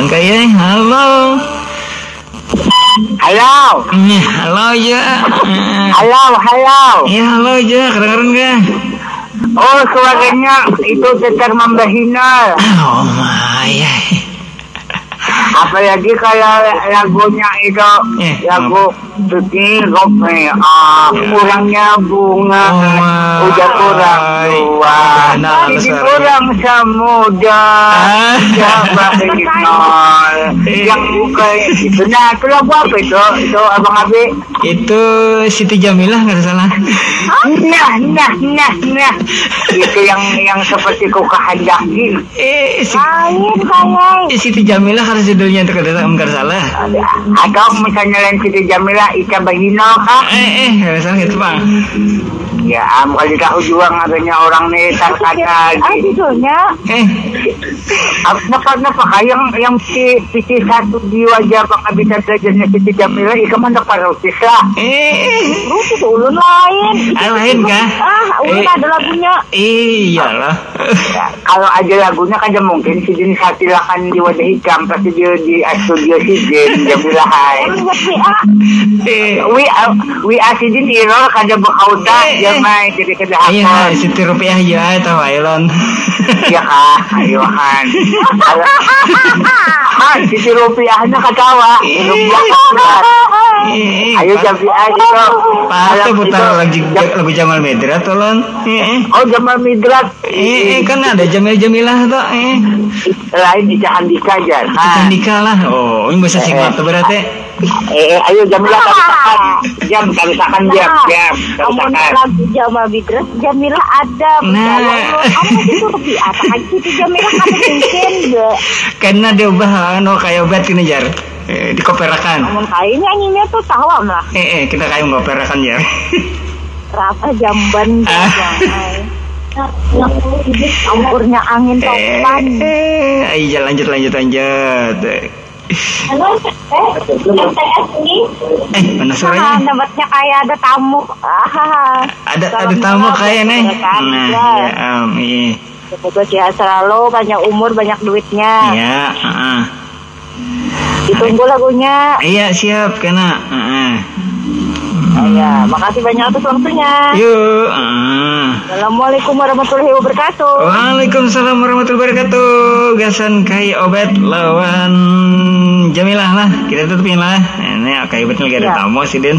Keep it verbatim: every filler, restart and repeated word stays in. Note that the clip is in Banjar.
Kayak halo. Halo. Nih, halo aja. Halo, halo. Ya, halo aja, kedengeran gak? Oh, suaranya itu tetar membahina. Oh my. Apalagi kalau lagunya itu Eh, lagu Suci Gop nih, ah, kurangnya bunga, Oh my. Udah kurang dua, Nah, Sidin suaranya. Kurang semuda, Ah. Siapa nol, Eh. Yang bukan itu. Nah, itu lagu apa itu? Itu Abang Abi. Itu Siti Jamilah nggak salah. Nah, nah, nah, nah. Itu yang yang seperti ku kehendaki. Eh, si, Lain, sayang. eh, Siti Jamilah kalau judulnya itu kada nggak salah. Atau misalnya lain Siti Jamila, Ica Bahino kah? Eh, eh, nggak salah gitu bang. Ya, am, kalau tahu juga ngarannya orang nih terkata Ah, judulnya Eh, Apa, apa, apa, kayak yang, yang si, si satu di wajah Bang Abi belajarnya Siti Jamila, itu mana parautis lah. eh, Rusuh ulun lain. Ah, lain kah? Ah, ulun Eh. Ada lagunya. Iyalah. Ya, kalau ada lagunya kada mungkin si Din Satilakan di wadah ikam, pasti dia di studio si Din, Jamila hai. Ulun buat W A. Eh, W A, W A si Din error kada berkauta, Eh, ya eh. mai, jadi kada iya, hakon. Siti Rupiah ya, tahu Ailon. Iya kah, ayo han. Kalau han, Siti Rupiahnya ketawa. Iya. Rupiah ketawa. Eh, eh, Ayo pas- Jambi aja tuh. Pas Kalau tuh putar itu, lagu, Jam- lagu Jamal Mirdad, tolong. Eh, eh. Oh, Jamal Mirdad. Eh, eh, kan ada Jamil Jamilah tuh. Eh, Lain di Cahandika aja. Nah, Andika lah. Oh, ini bahasa singkat tuh berarti. eh, eh, ayo Jamila, tarusakan. Jam, tarusakan, jam, Nah, jam, Amun tarusakan. Lagu Jamal Bidras, Jamila ada. Nah. Kamu itu lebih apa lagi itu Jamila kada mungkin. Be. Karena dia ubah anu kayak obat gini jar. Eh, dikoperakan. Amun kayak nyanyinya tuh sawam lah. Eh, eh, kita kayak mengoperakan jar. Rasa jamban Ah. jamban. Ampurnya angin topan. Eh, ayo lanjut lanjut lanjut. Halo, eh, M T S ini. Eh, mana suaranya? Dapatnya kayak ada tamu. Ah, Ada Salam ada tamu kenal, kayak nih. saudara Nah, Kak. Ya, am, iya. Semoga sehat selalu, banyak umur, banyak duitnya. Ya, heeh. Ditunggu lagunya. Iya, siap kena. Heeh. Ya, makasih banyak atas waktunya. Yuk, heeh. Assalamualaikum warahmatullahi wabarakatuh. Waalaikumsalam warahmatullahi wabarakatuh. Gasan Kai Obet lawan Jamilah lah. Kita tutupin lah. Ini Kai Obet lagi ada Ya. Tamu sih Din.